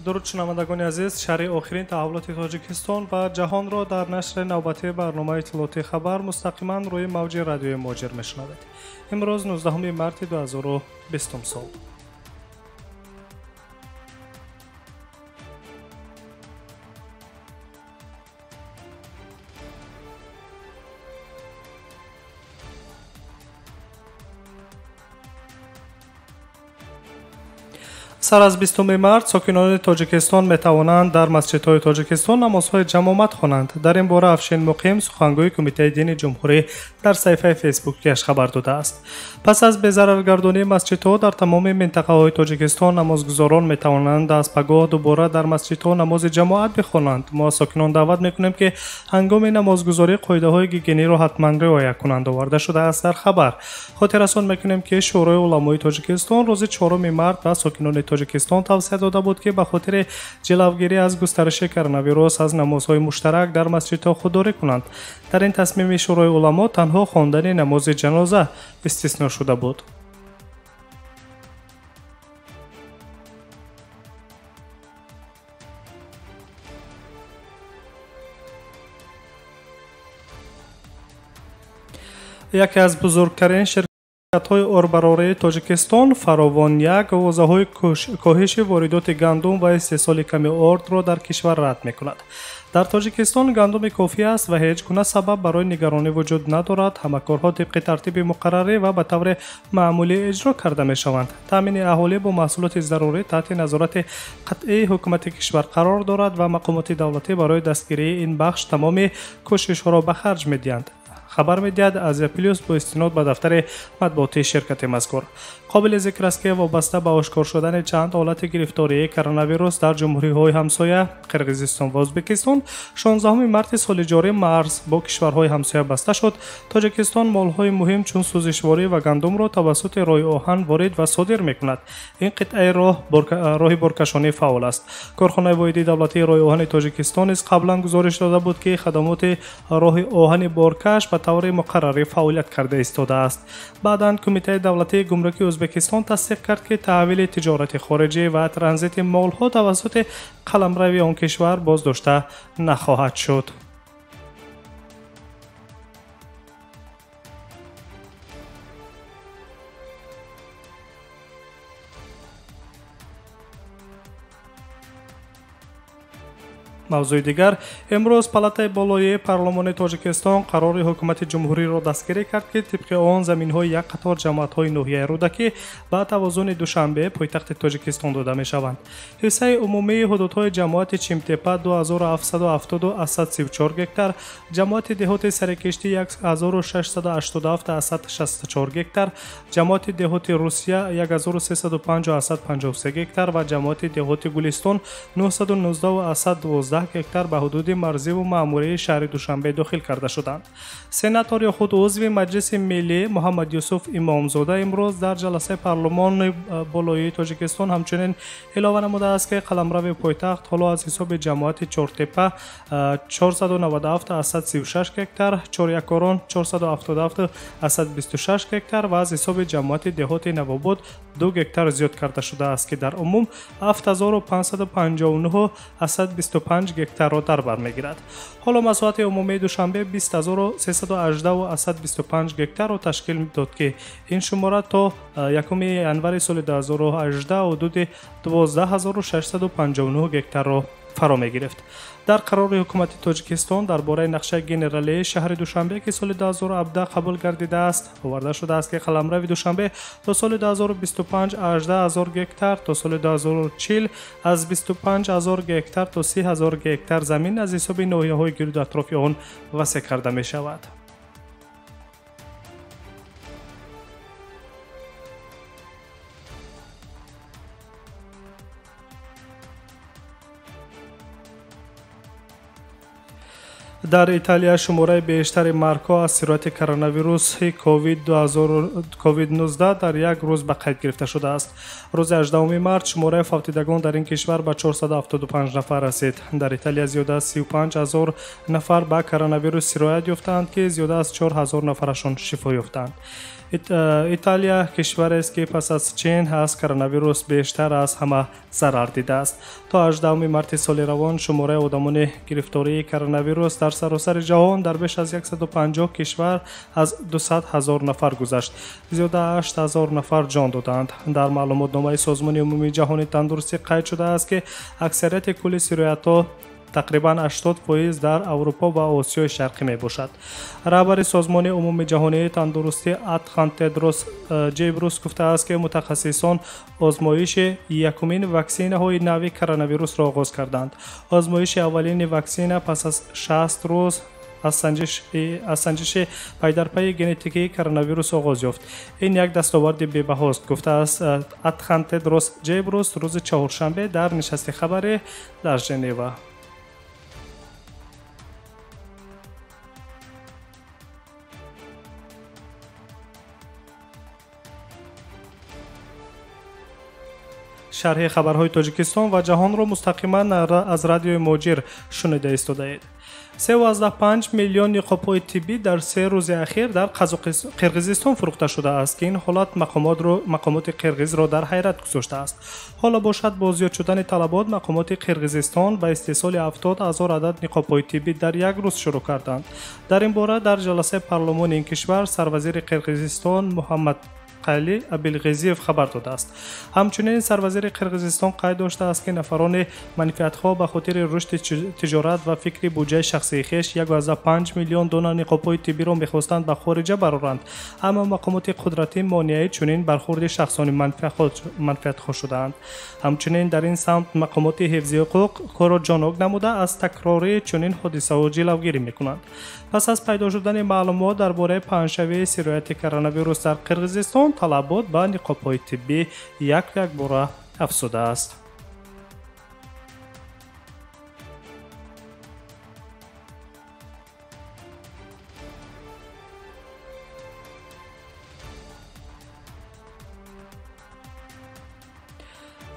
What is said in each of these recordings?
Дуруд шунавандагони азиз, шарҳи охирин таҳаввулоти Тоҷикистон ва ҷаҳонро дар нашри навбатии барномаи иттилоотии хабар мустақиман рӯи мавҷи радиои Муҳоҷир мешунавед. Имрӯз 19 марти 2020 сол. Сар аз 20 март сокинони Тоҷикистон метавонанд дар масҷидҳои Тоҷикистон намозҳои ҷамоат хонанд. Дар ин бора Афшин Муқим, сухангӯи Кумитаи дини ҷумҳурӣ, дар саҳифаи фейсбукияш хабар додааст. Пас аз безараргардонии масҷидҳо дар тамоми минтақаҳои Тоҷикистон намозгузорон метавонанд аз пагоҳ дубора дар масҷидҳо намози ҷамоат бихонанд. Мо аз сокинон даъват мекунем, ки ҳангоми намозгузорӣ қоидаҳои гигиениро ҳатман риоя кунанд, оварда шудааст дар хабар. Хотиррасон мекунем, ки Шӯрои уламои Тоҷикистон рӯзи 4 март ба сокинони Тоҷикистон тавсия дода буд, ки ба хотири ҷилавгирӣ аз густариши коронавирус аз намозҳои муштарак дар масҷидҳо худдорӣ кунанд. Дар ин тасмими Шӯрои уламо танҳо хондани намози ҷаноза истисно шуда буд. Яке аз бузургтарин ширкатҳои орбарории Тоҷикистон Фаровон як овозаҳои коҳиши воридоти гандум ва истеҳсоли ками ордро дар кишвар рад мекунад. Дар Тоҷикистон гандуми кофӣ аст ва ҳеҷ гуна сабаб барои нигаронӣ вуҷуд надорад. Ҳама корҳо тибқи тартиби муқаррарӣ ва ба таври маъмулӣ иҷро карда мешаванд. Таъмини аҳолӣ бо маҳсулоти зарурӣ таҳти назорати қатъии ҳукумати кишвар қарор дорад ва мақомоти давлатӣ барои дастгирии ин бахш тамоми кӯшишҳоро ба харҷ медиҳанд. Хабар медиҳад Азия Плюс бо истинод ба дафтари матбуотии ширкати мазкур. Қобили зикр аст, ки вобаста ба ошкор шудани чанд ҳолати гирифтории коронавирус дар ҷумҳуриҳои ҳамсоя Қирғизистон ва Ӯзбекистон 16 марти соли ҷорӣ марз бо кишварҳои ҳамсоя баста шуд. Тоҷикистон молҳои муҳим чун сӯзишворӣ ва гандумро тавассути роҳи оҳан ворид ва содир мекунад. Ин қитъаи роҳи боркашонӣ фаъол аст. Корхонаи воҳидии давлатии роҳи оҳани Тоҷикистон низ қаблан гузориш дода буд, ки хадамоти роҳи оҳани боркаш ба таври муқаррарӣ фаъолият карда истодааст. Баъдан Кумитаи давлатии гумруки Ӯзбекистон тасдиқ кард, ки таҳвили тиҷорати хориҷӣ ва транзити молҳо тавассути қаламрави он кишвар боздошта нахоҳад шуд. Мавзӯи дигар. Имрӯз Палатаи болоии парлумони Тоҷикистон қарори ҳукумати ҷумҳуриро дастгирӣ кард, ки тибқи он заминҳои як қатор ҷамоатҳои ноҳияи Рӯдакӣ ба тавозуни Душанбе, пойтахти Тоҷикистон, дода мешаванд. Ҳиссаи умумии ҳудудҳои ҷамоати Чимтепа 2770,34 гектар, ҷамоати деҳоти Сарикиштӣ 1687,64 гектар, ҷамоати деҳоти Русия 1305,53 гектар ва ҷамоати деҳоти Гулистон 919,12 гектар ба ҳудуди марзиву маъмурии шаҳри Душанбе дохил карда шуданд. Сенатор ё худ узви Маҷлиси миллӣ Муҳаммад Юсуф Имомзода имрӯз дар ҷаласаи парлумони болоии Тоҷикистон ҳамчунин илова намудааст, ки қаламрави пойтахт ҳоло аз ҳисоби ҷамоати Чортепа 497,36 гектар, Чорякорон 477,26 гектар ва аз ҳисоби ҷамоати деҳоти Навобод 2 гектар зиёд карда шудааст, ки дар умум 7559,25 гектарро дар бар мегирад. Ҳоло масоҳати умумии Душанбе 20318,25 гектарро ташкил дод, ки ин шумора то 1 январи соли 2018 ҳудуди 12659 гектарро фаро мегирифт. Дар қарори ҳукумати Тоҷикистон дар бораи нақшаи генералии шаҳри Душанбе, ки соли 2017 қабул гардидааст, оварда шудааст, ки қаламрави Душанбе то соли 2025 18 000 гектар, то соли 2040 аз 25 000 гектар то 30 000 гектар замин аз ҳисоби ноҳияҳои гирду атрофи он васеъ карда мешавад. Дар Италия шумораи бештари маргҳо аз сирояти коронавируси COVID-19 дар як рӯз ба қайд гирифта шудааст. Рӯзи 18 март шумораи фавтидагон дар ин кишвар ба 475 нафар расид. Дар Италия зиёда аз 35 ҳазор нафар ба коронавирус сироят ёфтаанд, ки зиёда аз 4 ҳазор нафарашон шифо ёфтаанд. Италия кишварест, ки пас аз Чин аз коронавирус бештар аз ҳама зарар дидааст. То 18 марти соли равон шумораи одамони гирифтории коронавирус дар саросари ҷаҳон дар беш аз 150 кишвар аз 200 ҳазор нафар гузашт. Зиёда 8 ҳазор нафар ҷон додаанд. Дар маълумотномаи Созмони умумии ҷаҳони тандурустӣ қайд шудааст, ки аксарияти кулли сироятҳо, тақрибан 80%, дар Аврупо ва Осиёи Шарқӣ мебошад. Раҳбари Созмони умумии ҷаҳонии тандурустӣ Адхан Тедрос Ҷебрус гуфтааст, ки мутахассисон озмоиши якумин ваксинаҳои нави коронавирусро оғоз карданд. Озмоиши аввалини ваксина пас аз 60 рӯз аз санҷиши пайдарпайи генетикии коронавирус оғоз ёфт. Ин як дастоварди бебаҳост, гуфтааст Адхан Тедрос Ҷебрус рӯзи чаҳоршанбе дар нишасти хабарӣ дар Женева. Шарҳи хабарҳои Тоҷикистон ва ҷаҳонро мустақиман аз радиои Моҷир шунида истодаед. 3,5 миллион ниқобҳои тиббӣ дар 3 рӯзи ахир дар Қирғизистон фурӯхта шудааст, ки ин ҳолат мақомоти қирғизро дар ҳайрат гузоштааст. Ҳоло бошад, бо зиёд шудани талабот мақомоти Қирғизистон ба истеҳсоли 70 ҳазор адад ниқобҳои тиббӣ дар як рӯз шурӯъ карданд. Дар ин бора дар ҷаласаи парлумони ин кишвар сарвазири Қирғизистон Муҳаммад Қали Абилғизиев хабар додааст. Ҳамчунин сарвазири Қирғизистон қайд доштааст, ки нафарони манфиатхоҳ ба хотири рушди тиҷорат ва фикри буҷаи шахсии хеш 1,5 миллион дона ниқобҳои тиббиро мехостанд ба хориҷа бароранд, аммо мақомоти қудратӣ монеаи чунин бархурди шахсони манфиатхоҳ шудаанд. Ҳамчунин дар ин самт мақомоти ҳифзи ҳуқуқ корро ҷонок намуда, аз такрори чунин ҳодисаҳо ҷилавгирӣ мекунанд. Пас аз пайдо шудани маълумот дар бораи паҳншавии сирояти коронавирус дар Қирғизистон, талабот ба ниқобҳои тиббӣ як якбора афзудааст.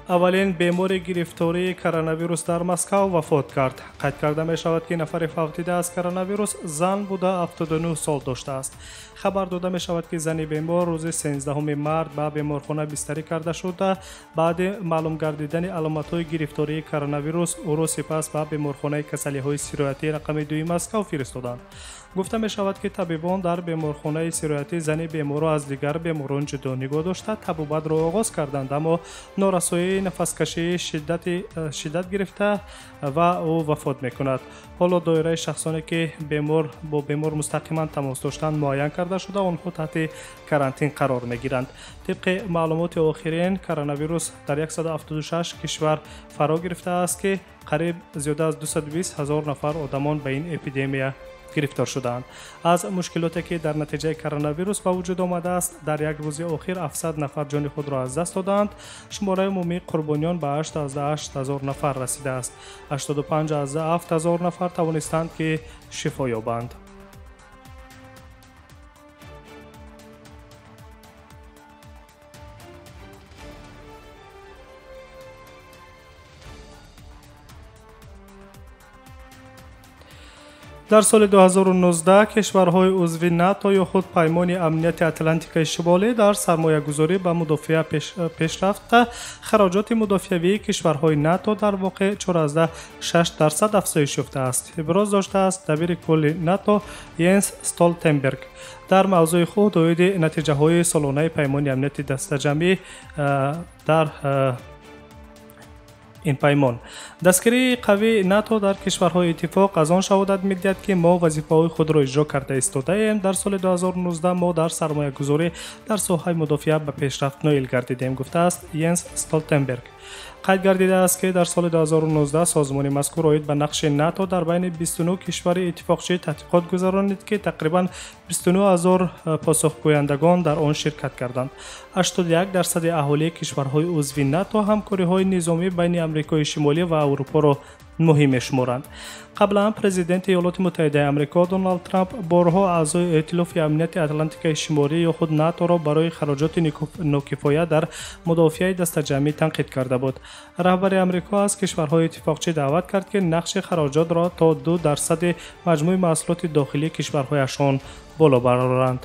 Аввалин бемори гирифтории коронавирус дар Москав вафот кард. Қайд карда мешавад, ки нафари фавтида аз коронавирус зан буда, 79 сол доштааст. Хабар дода мешавад, ки зани бемор рӯзи 13 март ба беморхона бистарӣ карда шуда, баъди маълум гардидани аломатҳои гирифтории коронавирус ӯро сипас ба беморхонаи касалиҳои сироятӣ рақами 2 Москав фиристоданд. Гуфта мешавад, ки табибон дар беморхонаи сироятӣ зани беморро аз дигар беморон ҷудо нигоҳ дошта, табобатро оғоз карданд, аммо норасоии нафаскашии шиддат гирифта ва ӯ вафот мекунад. Ҳоло доираи шахсоне, ки бо бемор мустақиман тамос доштанд, муайян карда шуда, онҳо таҳти карантин қарор мегиранд. Тибқи маълумоти охирин, коронавирус дар 176 кишвар фаро гирифтааст, ки қариб зиёда аз 220 ҳазор нафар одамон ба ин эпидемия гирифтор шудаанд. Аз мушкилоте, ки дар натиҷаи коронавирус ба вуҷуд омадааст, дар як рӯзи охир 700 нафар ҷони худро аз даст додаанд. Шумораи умумии қурбониён ба 8,8 ҳазор нафар расидааст. 85,7 ҳазор нафар тавонистанд, ки шифо ёбанд. Дар соли 2019 кишварҳои узви НАТО ё худ Паймони амнияти Атлантикаи Шимолӣ дар сармоягузорӣ ба мудофиа пешрафта, хароҷоти мудофиавии кишварҳои НАТО дар воқеъ 4,6% афзоиш ёфтааст, иброз доштааст дабири кулли НАТО Йенс Столтенберг. Дар мавзӯи худ оиди натиҷаҳои солонаи Паймони амнияти дастаҷамъӣ дар ин паймон. Дастгирии қавии НАТО дар кишварҳои иттифоқ аз он шаҳодат медиҳад, ки мо вазифаҳои худро иҷро карда истодаем. Дар соли 2019 мо дар сармоягузорӣ дар соҳаи мудофиа ба пешрафт ноил гардидем, гуфтааст Йенс Столтенберг. Қайд гардидааст, ки дар соли 2019 созмони мазкур оид ба нақши НАТО дар байни 29 кишвари иттифоқчӣ таҳқиқот гузаронид, ки тақрибан 29 ҳазор посухгӯяндагон дар он ширкат карданд. 81% аҳолии кишварҳои узви НАТО ҳамкориҳои низомӣ байни Амрикои Шимолӣ ва Аврупоро муҳим мешуморанд. Қаблан президенти Иёлоти Муттаҳидаи Амрико Доналд Трамп борҳо аъзои Эътилофи амнияти Атлантикаи Шимолӣ ё худ НАТОро барои хароҷоти нокифоя дар мудофиаи дастаҷамъӣ танқид карда буд. Раҳбари Амрико аз кишварҳои иттифоқчӣ даъват кард, ки нақши хароҷотро то 2% маҷмӯи маҳсулоти дохилии кишварҳояшон боло бароранд.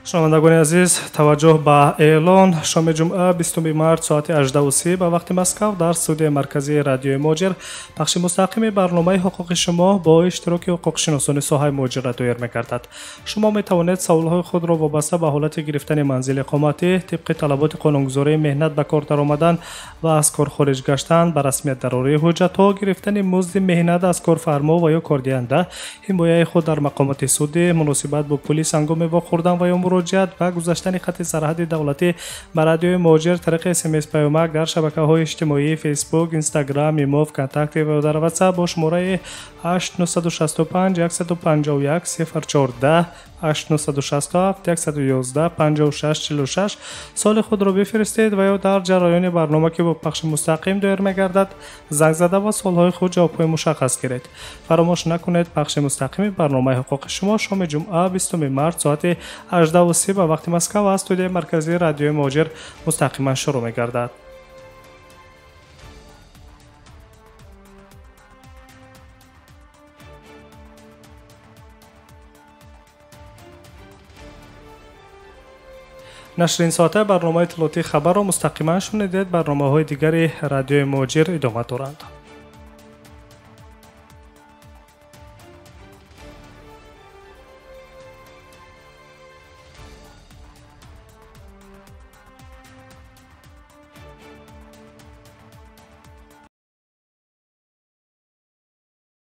Шунавандагони азиз, таваҷҷӯҳ ба эълон. Шоми ҷумъа 20 март соати 18:30 ба вақти Москав дар студияи марказии радиои Муҳоҷир пахши мустақими барномаи ҳуқуқи шумо бо иштироки ҳуқуқшиносони соҳаи муҳоҷират доир мегардад. Шумо метавонед саволҳои худро вобаста ба ҳолати гирифтани манзили иқоматӣ, тибқи талаботи қонунгузории меҳнат ба кор даромадан ва аз кор хориҷ гаштан, ба расмият дарории ҳуҷҷатҳо, гирифтани музди меҳнат аз корфармо ва ё кордиҳанда, ҳимояи худ дар мақомоти судӣ, муносибат бо пулис ҳангоми вохӯрдан ва ё муроҷиат ва гузаштани хати сарҳади давлатӣ ба радиои Муҳоҷир тариқи СМС паёмак дар шабакаҳои иҷтимоии Фейсбук, Инстаграм, Имо, ВКонтакте ва дар Ватсап бо шумораи 8965 151 014 8967 111 56 46 суоли худро бифиристед ва ё дар ҷараёни барнома, ки бо пахши мустақим доир мегардад, занг зада ба суолҳои худ ҷавобҳои мушаххас гиред. Фаромӯш накунед, пахши мустақими барномаи ҳуқуқи шумо шоми ҷумъа 20 март соати 18:30 ба вақти Москав аз студияи марказии радиои Муҳоҷир мустақиман шурӯъ мегардад. Нашри ин соата барномаи иттилоотии хабарро мустақиман шунидед. Барномаҳои дигари радиои Муҳоҷир идома доранд.